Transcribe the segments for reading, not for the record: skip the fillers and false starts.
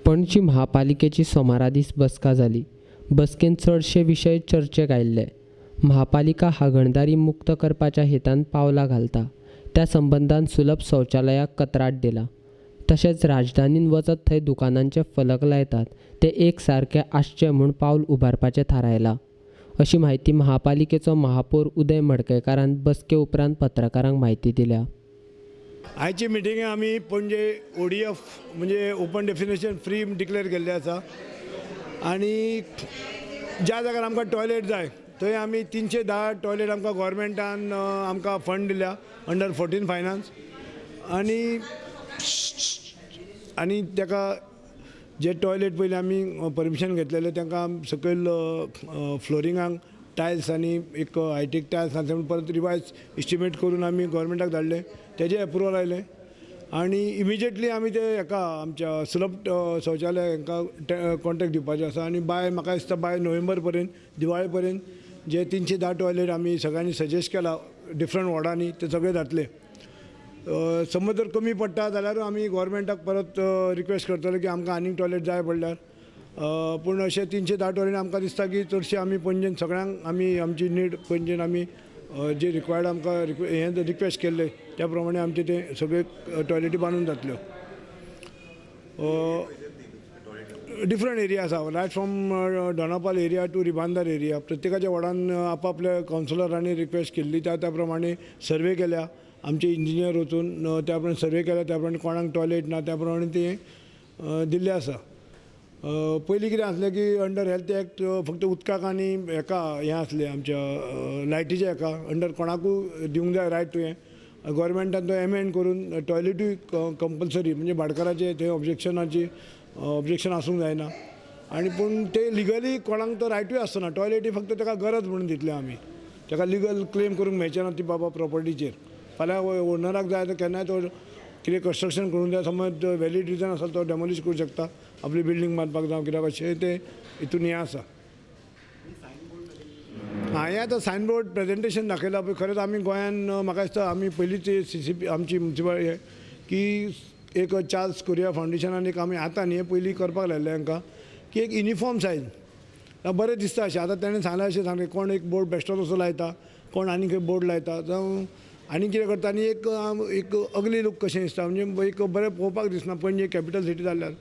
पणजी महापालिकेची सोमारा दीस बसका जाली. बसकेन चडशे विशय चर्चेक आयिल्ले. महापालिका हागणदारी मुक्त करपाच्या हेतान पावलां घालता. त्या संबंदान सुलभ शौचालयाक कत्राट दिला. तशेंच राजधानीन वचत थंय दुकानांचे फलक लायतात ते एक सारके आसचे म्हूण पावल उबारपाचें थारायलां, अशी म्हायती महापालिकेचो महापौर उदय मडकयकारान बसके उपरांत पत्रकारांक म्हायती दिल्या. आयची मिटिंगे आमी पणजे ओडीएफ म्हणजे ओपन डेफिनेशन फ्री डिक्लेअर केल्ले आसा आनी ज्या जाग्यार आमकां टॉयलेट जाय थंय आमी 310 टॉयलेट आमकां गोवोरमेंटान आमकां फंड दिल्या अंडर 14 फायनान्स आनी आनी ताका जे टॉयलेट पयलीं आमी परमिशन घेतलेले तांकां सकयल फ्लोरिंगाक टायल्स आनी एक हायटेक टायल्स आसा म्हूण परत रिवायज इस्टिमेट करून आमी गोवोरमेंटाक धाडले, तेजें एप्रुवल आयलें आनी इमिजिएटली आमी ते हेका आमच्या सुलभ शौचालय हांकां कॉन्ट्रेक्ट दिवपाचें आसा आनी बाय म्हाका दिसता बाय नोव्हेंबर पर्यंत दिवाळे पर्यंत जे 310 टॉयलेट आमी सगळ्यांनी सजेस्ट केला डिफरंट वॉर्डांनी ते सगळे जातले. समज जर कमी पडटा जाल्यार आमी गोवोरमेंटाक परत रिक्वेस्ट करतले की आमकां आनीक टॉयलेट जाय पडल्यार, पूण अशें 310 टॉयलेट आमकां दिसता की चडशे आमी पणजेन सगळ्यांक आमी आमची नीड पणजेन आमी जे रिक्वायर्ड आमकां हें रिक्वेस्ट केल्ले त्या प्रमाणे आमचे ते सगळे टॉयलेटी बांदून जातल्यो. डिफरंट एरिया आसा, right from Dona Paula area to Ribandar area, प्रत्येकाच्या वॉर्डान आपापल्या कावन्सिलरांनी रिक्वेस्ट केल्ली त्या त्या प्रमाणे सर्वे केल्या, आमचे इंजिनियर वचून त्या प्रमाणे सर्वे केल्या, त्या प्रमाणे कोणाक टॉयलेट ना त्या प्रमाणे ते दिल्लें आसा. पयलीं कितें आसलें की अंडर हेल्थ एक्ट फक्त उदकाक आनी हेका हें आसलें आमच्या लायटीच्या हेका अंडर कोणाकूय दिवंक जाय रायट तुवें, गोवोरमेंटान तो एमेंड करून टॉयलेटूय कंपल्सरी म्हणजे भाटकाराचें थंय ऑब्जेक्शनाची ऑब्जेक्शन आसूंक जायना आनी पूण ते लिगली कोणाक तो रायटूय आसना, टॉयलेटी फक्त ताका गरज म्हणून दितले आमी, ताका लिगल क्लेम करूंक मेळचें ना ती बाबा प्रॉपर्टीचेर. फाल्यां ओनराक जाय तर केन्नाय तो कितें कन्स्ट्रक्शन करूंक जाय, समज व्हॅलीड रिजन आसा तो डेमोलिश करूंक शकता आपली बिल्डींग बांदपाक जावं कित्याक अशें तें हितून हें आसा. हांवें आतां सायन बोर्ड प्रेजेंटेशन दाखयलां पळय, खरेंच आमी गोंयान म्हाका दिसता आमी पयलींच सी सी पी आमची म्युनिसिपल की एक चार्ल्स कोरिया फावंडेशनान एक आमी आतां न्ही पयलीं करपाक लायिल्लें हांकां की एक युनिफॉर्म सायज बरें दिसता अशें. आतां तेणें सांगलें अशें सांगलें कोण एक बोर्ड बेश्टोच असो लायता, कोण आनी खंय बोर्ड लायता जावं आनी कितें करता आनी एक एक अगली लूक कशें दिसता म्हणजे एक बरें पळोवपाक दिसना पणजे कॅपिटल सिटी जाल्ल्यान.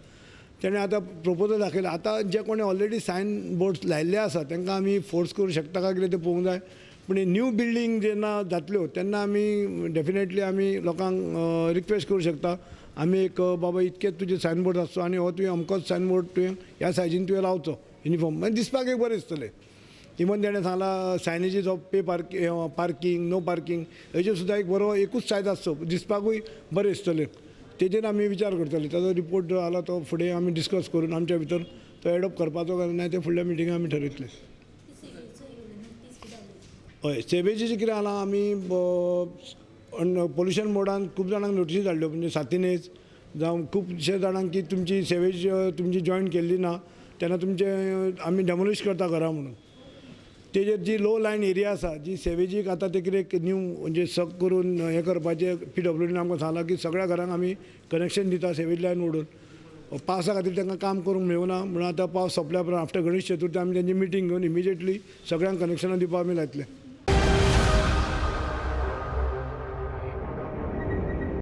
तेणें आतां प्रपोजल दाखयलां, आतां जे कोणें ऑलरेडी सायन बोर्ड्स लायिल्ले आसा तांकां आमी फोर्स करूंक शकता काय कितें तें पळोवंक जाय, पूण न्यू बिल्डींग जेन्ना जातल्यो तेन्ना आमी डेफिनेटली आमी लोकांक रिक्वेस्ट करूंक शकता आमी एक बाबा इतकेच तुजे सायन बोर्ड आसचो आनी हो तुवें अमकोच सायन बोर्ड तुवें ह्या सायजीन तुवें लावचो युनिफॉर्म, मागीर दिसपाक एक बरें दिसतलें. इवन तेणें सांगलां सायनेजीस of pay parking no parking हेचेर सुद्दां एक बरो एकूच सायज आसचो दिसपाकूय बरें दिसतलें, तेजेर आमी विचार करतले. ताजो रिपोर्ट जो आला तो फुडें आमी डिस्कस करून आमच्या भितर तो एडॉप्ट करपाचो काय ना तें फुडल्या मिटिंगाक आमी ठरयतले. हय, सेवेजीचें कितें जालां आमी पोल्युशन बोर्डान खूब जाणांक नोटिसी धाडल्यो म्हणजे सातिनेज जावं खुबशे जाणांक की तुमची सेवेज तुमची जॉयन केल्ली ना तेन्ना तुमचें आमी डेमोलिश करता घरां म्हणून. तेजेर जी लो लायन एरिया आसा जी सेवेजीक आतां ते कितें न्यू म्हणजे सक करून हें करपाचें पी डब्ल्यू डीन आमकां सांगलां की सगळ्या घरांक आमी कनेक्शन दिता सेवेज लायन ओडून, पावसा खातीर तांकां काम करूंक मेळना म्हणून आतां पावस सोंपल्या उपरांत आफ्टर गणेश चतुर्थी आमी तेंची मिटींग घेवन इमिजिएटली सगळ्यांक कनेक्शनां दिवपाक आमी लायतले.